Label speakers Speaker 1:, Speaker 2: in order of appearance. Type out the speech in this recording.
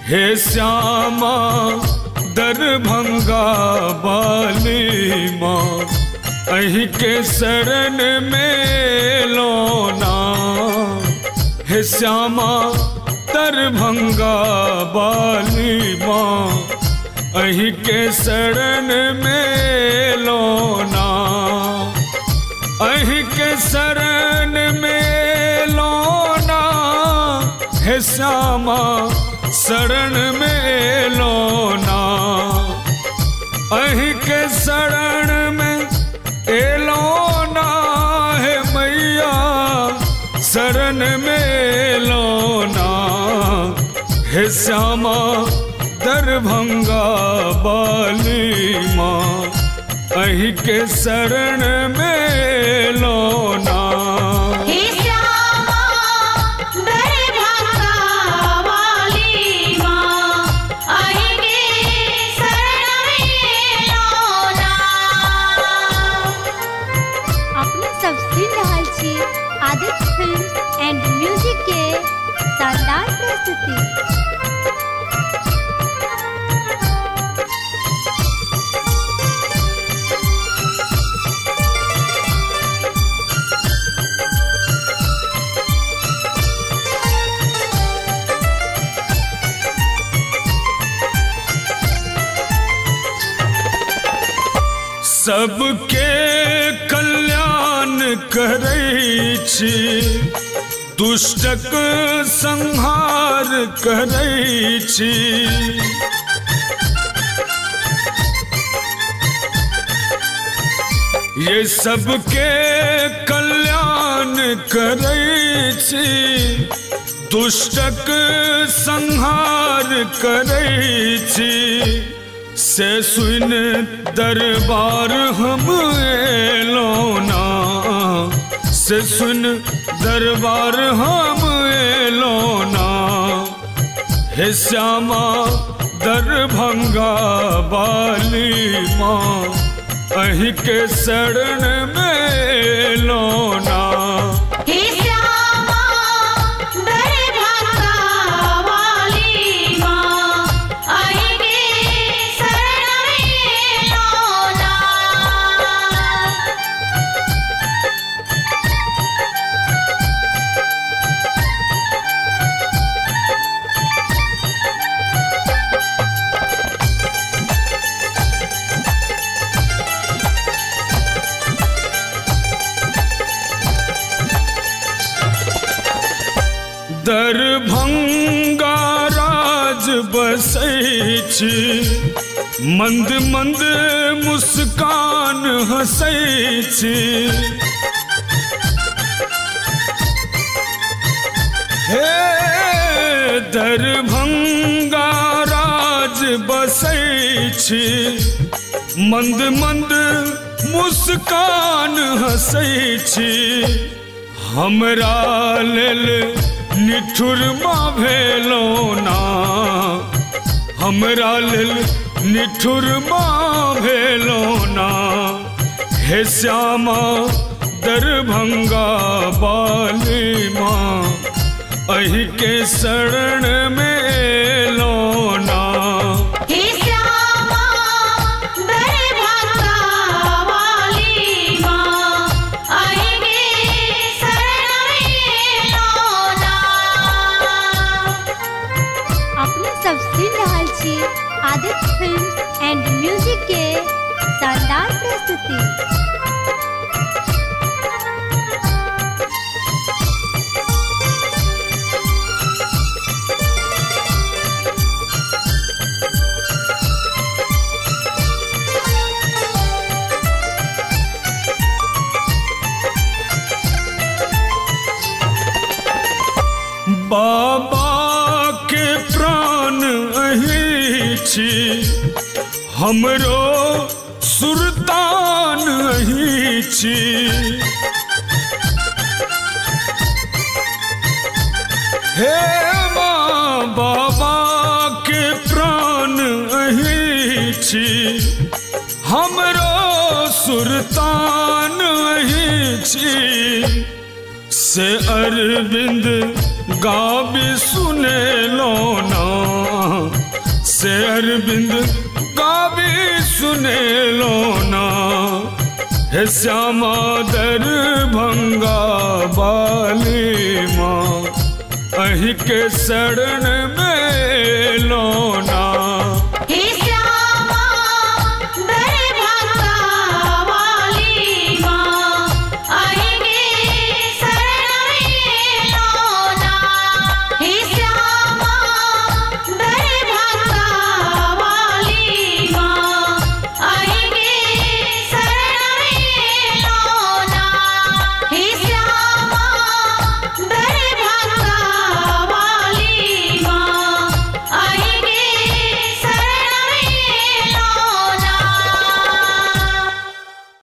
Speaker 1: हे श्यामा दरभंगा वाली माँ, अहीं के शरण में लोना। हे श्यामा दरभंगा वाली माँ, अहीं के शरण में लोना। अहीं के शरण में लोना, हे श्यामा शरण में लोना। अहीं के शरण में एलोना, हे मैया शरण में लोना। हे श्यामा दरभंगा वाली माँ, अहीं के शरण में लोना।
Speaker 2: हे श्यामा दरभंगा वाली माँ, अहीं के शरण में लोना।
Speaker 3: अपने सब सुन रहल छी आदित्य फिल्म्स एंड म्यूजिक के शानदार प्रस्तुति।
Speaker 1: सबके कल्याण करै छी, दुष्टक संहार करै छी। ये सबके कल्याण करै छी, दुष्टक संहार करै छी। से सुन दरबार हम एलोना, से सुन दरबार हम एलोना। हे श्यामा दरभंगा वाली माँ, अहीं के शरण में लोना।
Speaker 2: हे श्यामा दरभंगा वाली माँ, अहीं के शरण में लोना।
Speaker 1: दरभंगा राज बसै छी, मंद मंद मुस्कान हसै छी। हे दरभंगा राज बसै छी, मंद मंद मुस्कान हसै छी। हमरा लेल निठुर माँ भेलो ना, हमरा लेल निठुर माँ भेलो ना। हे श्यामा दरभंगा वाली माँ, अहीं के शरण में लोना।
Speaker 2: हे श्यामा दरभंगा वाली माँ, अहीं के शरण में लोना।
Speaker 3: अपने सब सुन रहल छी आदित्य फिल्म्स एंड म्यूजिक के शानदार प्रस्तुति।
Speaker 1: बाबा के प्राण अहीं छी, हमरो सुरतान अहीं छी। हे माँ बाबा के प्राण अहीं छी, हमरो सुरतान अहीं छी। से अरविंद गाबी सुने लो ना, से अरविंद गाबी सुनेलो ना। हे श्यामा दरभंगा वाली माँ, अहीं के शरण में लो ना।